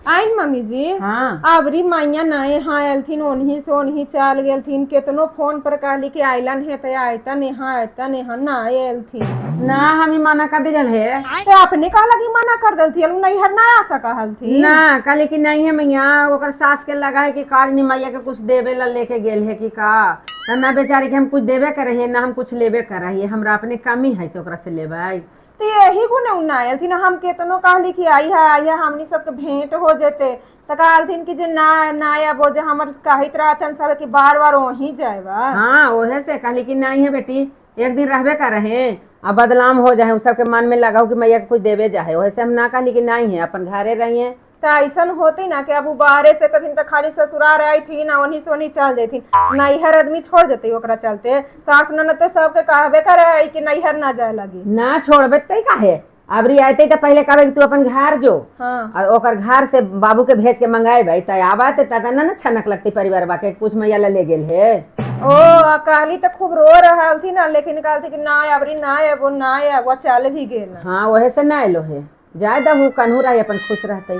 आइन मम्मी जी। हाँ। अबरी माइया ना यहाँ आयल ओनही से ओनही चल गेलथिन। केतनो फोन पर कहली कि आइलन है तो आयतन यहाँ आयतन यहाँ, ना आयल। ना, हम ही मना कर दिल है। तो अपने कहला कि मना कर देलथी, उ नैहर ना आ सका हलथी? ना, कहली कि नहीं है मैया, ओकर सास के लगा है कि काज नहीं मैया के कुछ देवे ला लेके गेल है कि का। त ना बेचारी के हम कुछ देवे करे है, ना हम कुछ लेबे करे है, हमरा अपने कमी है से ओकरा से लेबै। तो यही गुने उ ना आयल। हम केतनो कहली कि आई है, आई है, हमनी सबके भेंट हो जेते, त कहलथिन कि जे ना ना आबो, जे हमर कहत रहतन सब कि बार बार वहीं जाएबा। हाँ, ओहे से कहली कि नहीं है बेटी, एक दिन रहबे कर रहे आ बदनाम हो जाए, उ सबके मन में लगा कि मैया के कुछ देवे जाए। ओहे से हम ना कहली कि नहीं है, अपन घरे रहिए। तो ऐसन होती ना कि अब उ बाहरे से कथिन तो खाली ससुराल आई थी ना ओन्ही से ओन्ही चल देथिन, नैहर आदमी छोड़ देते। ओकरा चलते सास ननद तो सबके कहबे करे है कि नैहर ना जाए लगी। ना छोड़बे तई काहे? अबरी आते तो पहले कहबे कि तू अपन घर जो। और ओकर घर से बाबू के भेज के मंगाएबै त आबत त ना ना छनक लगती परिवार बा के कुछ मैया ला ले गेल है। ओ आ कहली तो खूब रो रहल थी ना, लेकिन कहलथी कि ना अबरी ना आबो, ना आबो, चल भी गेल। हाँ, ओहे से ना आयलो है। जाए दहु, कन्हू रही, अपन खुश रहते।